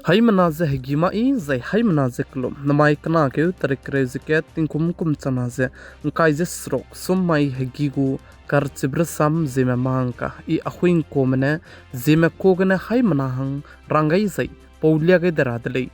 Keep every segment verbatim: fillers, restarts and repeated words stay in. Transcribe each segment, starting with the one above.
Haimena ze hegî ma i zai haimena ze kelum. Namai kena keu tarik kereu ze kat tingkum kum chana ze ngkai ze seruk sum mai hegî gu karchibe rasam Zeme mangka i ahuingkume ne Zeme ka gene haimena hang rang gai zai pau lia gai de ra de lei.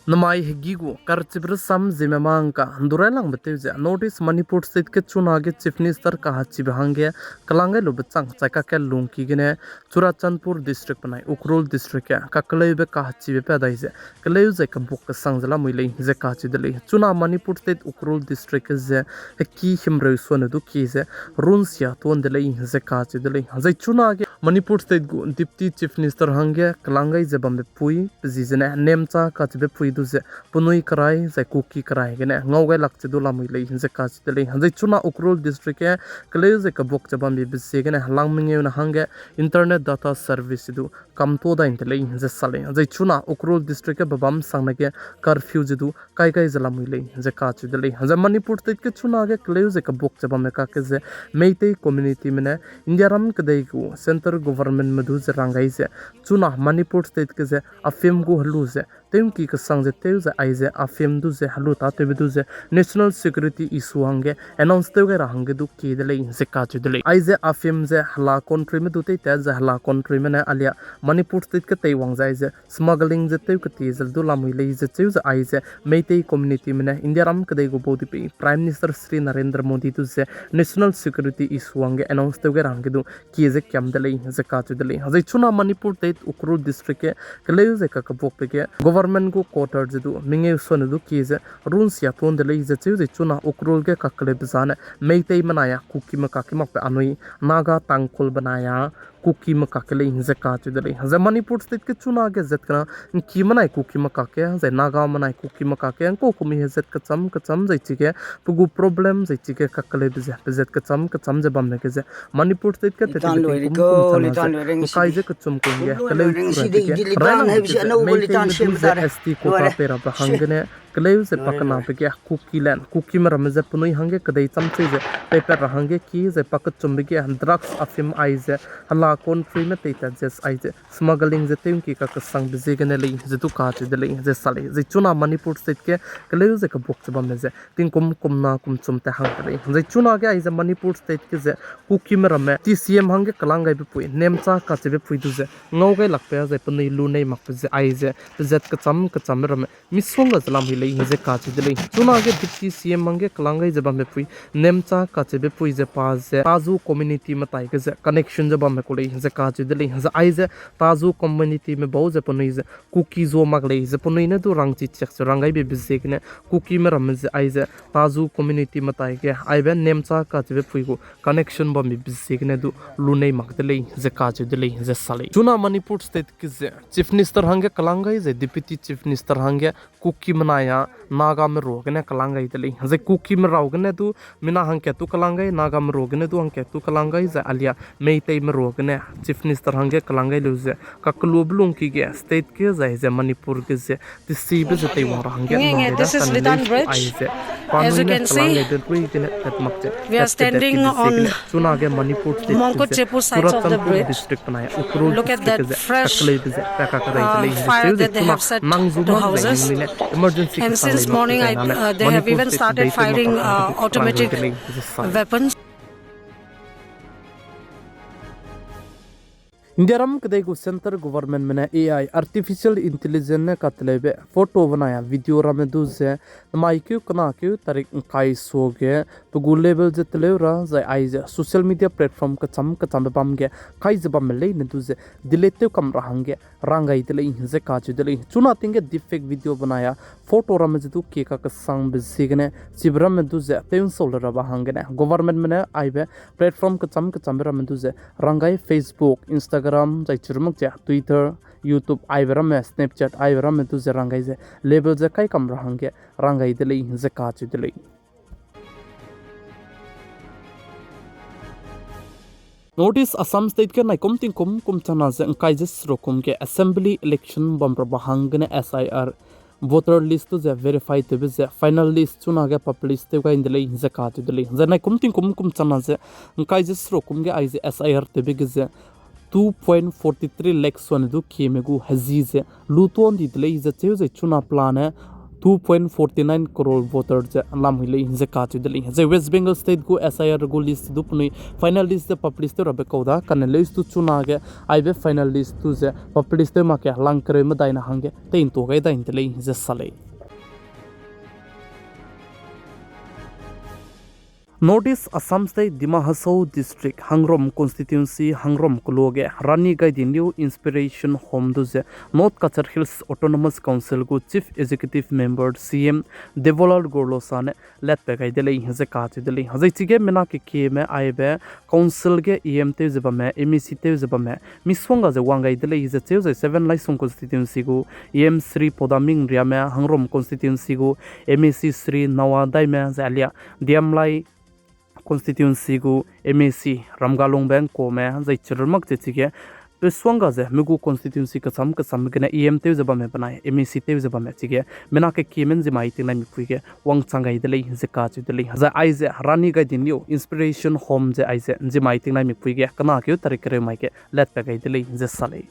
Namai hegî gu karchibe rasam Zeme mangka ndurai langbe tew ze North East Manipur State ge chuna ge Chief Minister kahachibe hangge kelang gai lube chang chai kakke lungki gene Churachandpur District benai Ukhrul District ge kakeleube kahachibe pa dai ze keleu zai kebuk kesang ze lamui lei ze kacheu de lei. Chuna Manipur State Ukhrul District ge ze heki himreu suane du kie ze runsia tuan de lei ze kacheu de lei. Zai chuna ge Manipur State gu Deputy Chief Minister hangge kelang gai ze bambe pui pe zi zene Nemcha kacheube pui du ze penui kerai zai Kuki kerai gene ngau gai lak che du lamui lei ze kacheu de lei. Zai chuna Ukhrul District ge keleu ze kebuk ze bambe be ziegene helang mengeu ne hangge internet data service du kamtuâ dai de lei ze sa lei. Zai chuna Ukhrul District ge bebam sangne ge curfew ze du kai gai ze lamui lei ze kacheu de lei. Zai Manipur State ge chuna ge keleu ze kebuk ze bamme kakge ze Meitei communityme ne Indiaram kedei gu centre governmentme du ze rang gai ze chuna Manipur State ge ze a film gu helu ze tewngki kesang ze tew ze aize a film du ze helu tâtewbe du ze national security issue hangge announce tew gai ra hangge du kie de lei ze kacheu de lei. Aize a film ze hela countryme du teitat ze hela countryme ne alia Manipur State ge teiwang ze aize smuggling ze tew ketie ze du lamui lei ze cheu ze aize Meitei communityme ne Indiaram kedei gu baudipeu Prime Minister Shri Narendra Modi du ze national security issue hangge announce tew gai ra hangge du kie ze kiam de lei ze kacheu de lei. Zai chuna Manipur State Ukhrul District ge keleu ze kakebuakbe ge government gu quarter ze du mengeu suane du kie ze runsia tuan de lei ze cheu ze chuna Ukhrul ge kakeleube zane Meitei menai a Kukime kakge makbe anui Naga Tangkhul benai a Kukime kakge lei ze kacheu de lei. Zai Manipur State ge chuna ge zat kena ngki menai Kukime kakge zai Naga menai Kukime kakge ngkau kumi hezat kecham kecham zai chige pe gu problem zai chige kakeleube ze pezat kecham kecham ze bamme ge ze Manipur State ge tat tingkum kum chana ze ngkai ze kechum kum ge keleu chu ra dege railangbe ge ze Meitei du ze S T quota pei rabe hanggene keleu ze pakenabe ge Kukiland Kukime ramme ze penui hangge kedei chamchei ze peipat ra hangge ki zai pakechumbe ge drugs a film aize hela countryme teitat ze aize smuggling ze tewngki kakesangbe ziegene lei ze du kacheu de lei ze sa lei. Zai chuna Manipur State ge keleu ze kebuak ze bamme ze tingkum kumna kumchum tat hang de lei. Zai chuna ge aize Manipur State ge ze Kukime ramme T C M hangge kelang gaibe pui Nemcha kacheube pui du ze ngau gai lakbe zai penui lu nei makbe ze aize pezat kecham kechambe ramme misongga ze lamui lei ze kacheu de lei. Chuna ge Deputy C M hangge kelang gai ze bambe pui Nemcha kacheube pui ze pa ze Tazu communityme tai ge ze connection ze bamme ku lei ze kacheu de lei. Zai aize Tazu communityme bau ze penui ze Kuki zua mak lei ze penui ne du rangchi chiak ze rang gaibe be ziegene Kukime ramme ze aize Tazu communityme tai ge aibe Nemcha kacheube pui gu connection bambe be ziegene du lu nei mak de lei ze kacheu de lei ze sa lei. Chuna Manipur State ge ze Chief Minister hangge kelang gai zai Deputy Chief Minister hangge Kukime nai a Nagame ruagene kelang gai de lei. Zai Kukime rau gene du mina hangkat tu kelang gai, Nagame ruagene du hangkat tu kelang gai, zai alia Meiteime ruagene Chief Minister hangge kelang gai lu ze kakelube lungki ge state ge zai ze Manipur ge ze tesibe ze teiwang ra hangge nang gai da kan lei ai ze. As you can see, we are standing on Mongkutchepu side of the bridge. Look at that fresh, uh, fire that they have set to the houses. And since morning, I, uh, they have even started firing, uh, automatic weapons. Indiaram kedei gu centre governmentme ne A I, artificial intelligence ne kateleube photo benai a video ramme du ze, namai keu kena keu tarik ngkai suage, pe gu level ze teleu ra, zai aize social media platform kecham kechambe bam ge kai ze bamme leine du ze delete tew kam ra hangge rang gai de lei ze kacheu de lei. Chuna ting ge deepfake video benai a photo ramme ze du kie kakesangbe ziegene chibe ramme du ze tew nsau le rabe hanggene governmentme ne aibe platform kecham kechambe ramme du ze rang gai Facebook, Instagram, zai chirumak ze Twitter, YouTube, aibe ramme, Snapchat, aibe ramme du ze rang gai ze level ze kai kam ra hangge rang gai de lei ze kacheu de lei. North East Assam State ge naikum tingkum kum chana ze ngkai ze seruk kum ge assembly election bam rabe hanggene S I R voter list du ze verify tewbe ze final list chuna ge publish tew gai de lei ze kacheu de lei. Zai naikum tingkum kum chana ze ngkai ze seruk kum ge aize S I R tewbe ge ze two point forty three lakh suane du kieme gu hezi ze lutuan di de lei ze cheu zai chuna pelane two point forty nine crore voter ze lamui lei ze kacheu de lei. Zai West Bengal State gu S I R gu list du penui final list ze publish tew rabe kau da, kane leus du chunage aibe final list du ze publish tew mak ge langkereu medai na hangge tei ntua gai dai de lei ze sa lei. North East Assam State Dima Hasao District Hangrom Constituency Hangrom keloa ge Rani Gaidinliu Inspiration Home du ze North Cachar Hills Autonomous Council gu Chief Executive Member C M Debolal Gorlosa ne latpe gai de lei ze kacheu de lei. Zai chige mina kekieme aibe council ge E M tew ze bamme, M A C tew ze bamme, misongga ze wang gai de lei ze cheu zai Seven Laisong Constituency gu E M Shri Podaming Riame, Hangrom Constituency gu M A C Shri Nawa Daime, zai alia Diamlai Constituency gu M A C Ramgalungbe Ngkome, zai chirun mak ze chige pesuangga ze me gu constituency kecham kecham gene E M tew ze bamme benai M A C tew ze bamme chige mina kekieme nzimai tingnaimipui ge wangchang gai de lei ze kacheu de lei. Zai aize Rani Gaidinliu Inspiration Home ze aize nzimai tingnaimipui ge kena keu tarik kereu mai ge latpe gai de lei ze sa lei.